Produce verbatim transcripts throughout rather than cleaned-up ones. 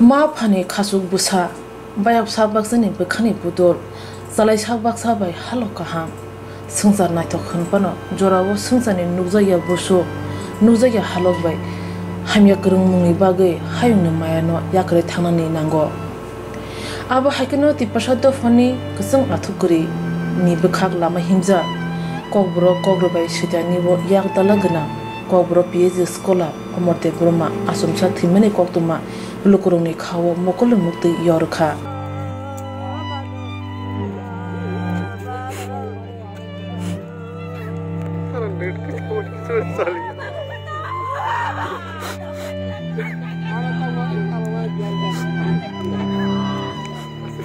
Ma phani khasuk bwsa, bayap sak baksani bwkhani budol, chalai sak baksa bai halok kaham. Swngchar naithok hwn phano jorao swngcharni nukjakya busu, nukjakya halok bai hamya kwrwngmungni bagwi hayungni mayano yakarwi thangnani nango. Abo hai kheno Tiprasa dophani kwchwng athuk kwrwi ni bwkhak lama himjak. Kokborok kokrwbai switanibo yak dala gwnang Kokborok P H D scholar Omor Debbarma achomsa thwimani koktwma lukurokni khao mokol muktwi yor kha.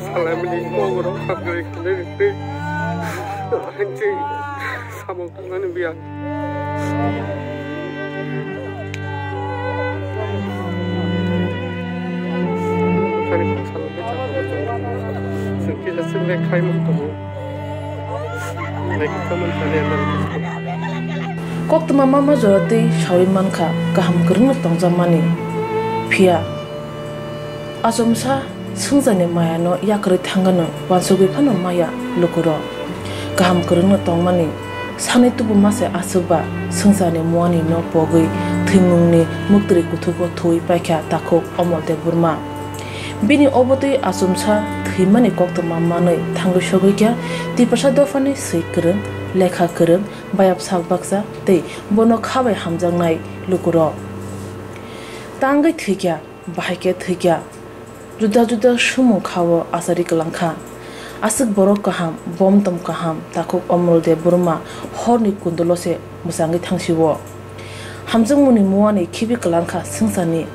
Salamini kogoro khamjai khinai twi. Hanchi samung tangmani biya. Khani kok salong khe chakha bo chwng. Chwng kisa chwng le khai mung tongo. Nai kisa man sani andar. Koktwma mama jora twi sawi mankha kaham kwrwngno tongjakmani. Phiya. Achomsa swngcharni mayano yakarwi thangano uansugwi phano maya lukurok. Kaham kwrwngno tongmani sanwi tubuma se aswkba swngcharni muanino pogwi thwimungni muktri kuthugo thuwi paikha takhuk Omol Debbarma. Bini obotwi achomsa thwimani koktwma manwi thangwi sogwi kha Tiprasa dophani swi kwrwng, lekha kwrwng, bayap sak baksa tei bono kha bai hamjaknai lukurok. Tangwi thwikha. Bahai khe thwikha. Juda juda sumung khao achari kwlangkha. Aswk borok kaham, bomtom kaham, takhuk Omol Debbarma horni kundulose mwchangwi thangsio. Hamjakmungni muani khibi kwlangkha swngcharni.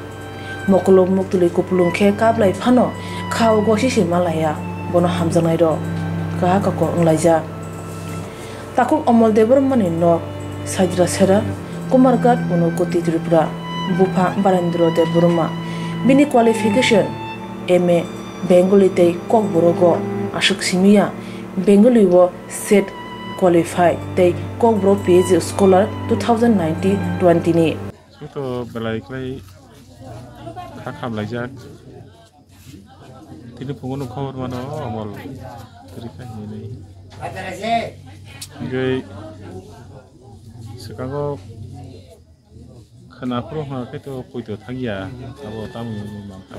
Mokolo muktwlwi kupulung khe kablai phano khao gosisi malaya bono hamjaknairok. Kaha kako wnglaijak. Takhuk Omol Debbarmani nok, Saidra Sera, Kumarghat, Unakoti, Tripura, bupha Barendra Debbarma. Bini qualification M A Bengali tei Kokborok o aswk simiya Bengali o set qualify tei Kokborok P H D scholar two thousand nineteen twenty ni. Joto belai khlai kha khamlaijak. Tini phungo no khobor mano Omol kwrwi kha hinwi. Hingke swkango khwna phuru hwnkha khe to poito thangya, abo tamo hinwi mankha.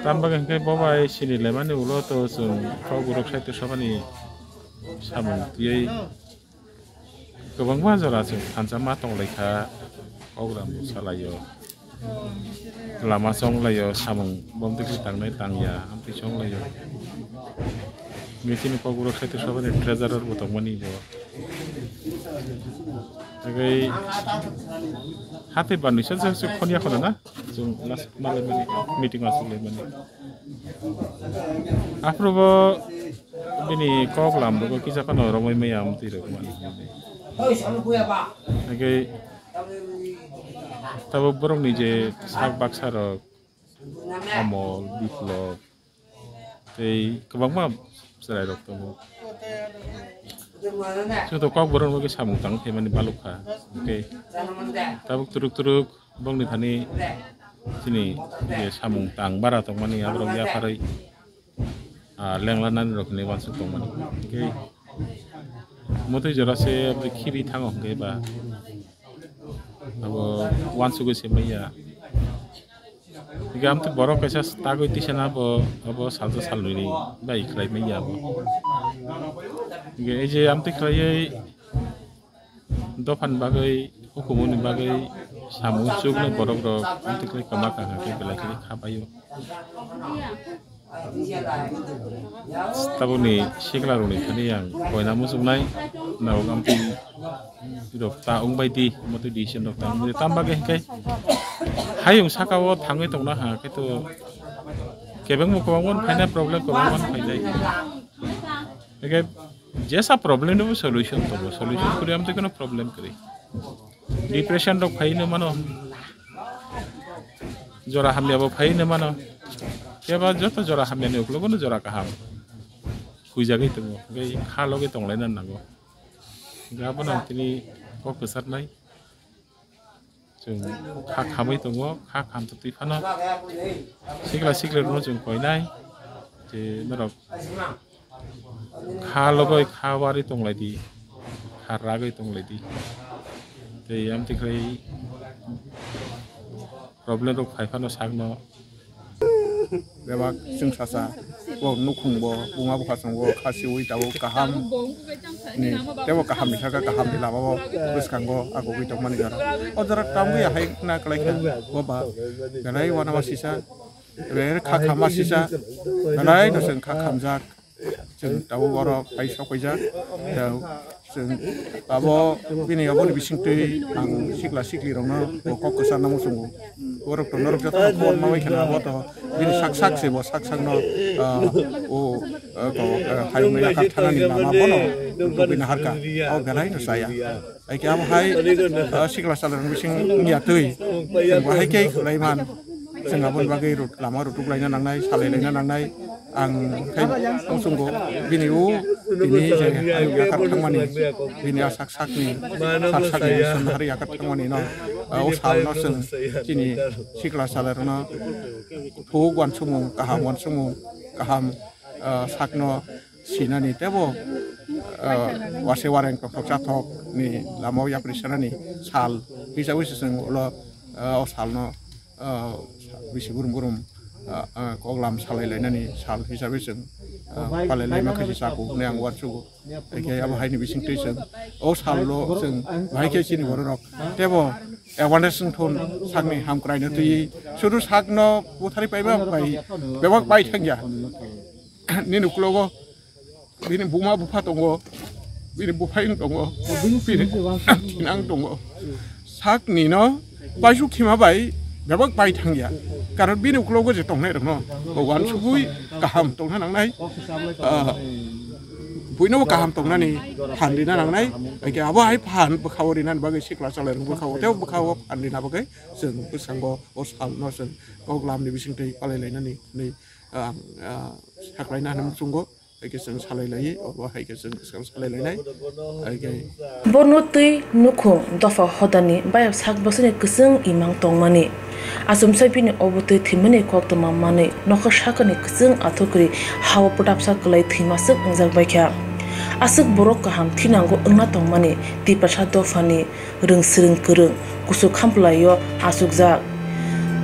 Tam bagwi hwnkhe bo bai sini lemani ulo to chwng kok borok side o sabani samung twiwi. Kwbangma jora chwng thansa ma tonglaikha, program salaio, lama chonglaio, samung bomtwi khe tangnai tangya, amtwi chonglaio. Meeting ni kokborok saitok sabani treasurer bo tongmani bo. Tei hatwi banwi sa sa khonya khona na, chwng last malaimani, meeting aswk laimani. Aphuru bo bini kok lam rwgo kisa phano romwi maya amtwi rwkmani. Hingke tabuk borokni je sak baksa rok Omol, Biplop tei kwbangma chwrai rok tongo. Joto kok borok rok samung tang phaimani balukha. Hingke tabuk turuk turuk Bongni thani chini je samung tang bara tongmani aborok yapharwi, ah, lenglanani rok hinwi uansuk tongmani. Hingke mwtwi jora se aboni khibi thango hingke ba abo uansugwi se manya. Hingke amtwi borok kaisa tagwi tisana bo abo salsa salnwini bai khlai manya abo. Hingke ei je amtwi khlaiwi Dophani bagwi, hukumuni bagwi samung chuknai borok rok amtwi khlai kwma kaham khe belai khe kha paio. Tabukni sikla rokni thani ang koina muchungnai, norok amtwi rok ta wngbai di, omo twi decision rok ta wngbai di. Tam bagwi hwnkhe hayung saka o thangwi tongna ha khe to kebengbo kwbangma phainai problem kwbangma phainai. Hwnkhe jesa problem ni bo solution tongo, solution kwrwi amtwi kheno problem kwrwi. Depression rok phai hinwi mano, jora hamya bo phai hinwi mano, keba joto jora hamya ni uklogo no jora kaham huijagwi tongo, hwnkhe kha logwi tonglaina nango, hwnkhe abono ang tini kok kwcharnai. Chwng kha khamwi tongo, kha khamtwi phano sikla sikla rwno chwng koinai. Je norok kha logoi kha warwi tonglaidi, kha ragwi tonglaidi. Tei amtwi khlai problem rok phai phano sakno. Bebak chwng sacha, bo nukhung bo, buma bupha chwng bo, kha siwi tabuk kaham ni, tebo kaham ni saka kaham ni lama bo bwskango agugwi tongmani jora. O jora tangwi ahai na kwlai kha, bo ba belai uanama sisa, belai kha khama sisa, belai no chwng kha khamjak. Chwng tabuk oro pai sok paijak. Chwng abo bini aboni bisingtwi ang sikla sikli rokno bo kok kwcharna muchungo. Borok to norok joto khobor manwi kheno abo to bini sak sak se bo sak sakno, ah, o, ah, ko, ah, hayung yakar thanani lama bono tubui naharka. Abo belai no chaya. Haikhe abo hai, ah, sikla salrok bising wngya twi. Chwng bo haikhe khlaiman. Chwng aboni bagwi rut-, lama rutuk laina nangnai, salai laina nangnai. Ang khe muchungo bini o tini je hayung yakar thangmani, bini a sak sakni, sak sakni bising hari yakar thangmani no, ah, o salno chwng chini sikla salrokno thuk uansukmung, kaham uansukmung, kaham, ah, sakno sinani tebo, ah, wase wareng tongthok chathok ni lama o yapri sanani sal hisab wi se chwng ulo, ah, o salno, ah, bisi burum burum, ah, ah, koklam salai lainani sal hisab wi chwng, ah, palai laima khe se chaku hwnwi ang uansugo. Haikhe abo haini bisingtwi chwng o salno chwng bahai khe chini bororok tebo awareness wngthun sakni hamkraino twiwi sudu sakno butharwi paiba bai bebak bai thangya. Nini uklogo bini buma bupha tongo, bini buphai wng tongo, bini thinang tongo. Sakni no paisuk khima bai bebak bai thangya. Karon bini uklogo je tongnai rokno bo uansugwi kaham tongna nangnai. Ah, buino bo kaham tongnani phan rina nangnai. Haikhe abo hai phan bwkhao rinani bagwi sikla chalairok bwkhao tei bwkhao phan rina bagwi chwng bwskango o salno chwng koklamni bisingtwi palai lainani hwnwi, ah, ah, saklaina hwnwi muchungo. Haikhe chwng salai laiwi, obo haikhe chwng swkang salai lainai. Haikhe Bono twi nukhung dopha hodani bayap sak bwswkni kwchwng imang tongmani. Achomsa bini obo twi thwimani koktwma manwi nokha sakani kwchwng athukri hao pwtapsa kwlai thwimaswk wngjak baikha. Aswk borok kaham thinango wngna tongmani Tiprasa dophani rwng swrwng kwrwng kuchuk khampwlaio achukjak.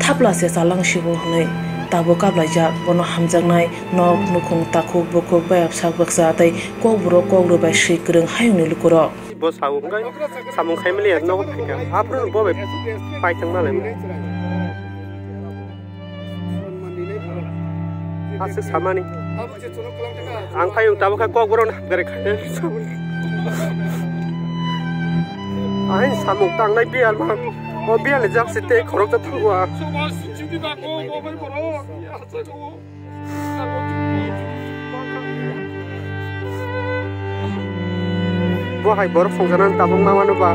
Thapla se chalang sibo hwnwi tabuk kablaijak, bono hamjaknai nok nukhung takhuk bukhuk bayapsak baksa tei kokborok kokrwbai swi kwrwng hayungni lukurok. Bo sao hwnkhe samung khaimaliya nogo phaikha. Aphuru bo bai paithang malai. Aswk samani. Ang phai tabuk khe kokborok hamjaknai khainai. Ahin samung tangnai biyal ma. O biyal ni jak se tei khoroksa thango ang. Bo hai borok songjanani tabuk ma mano ba.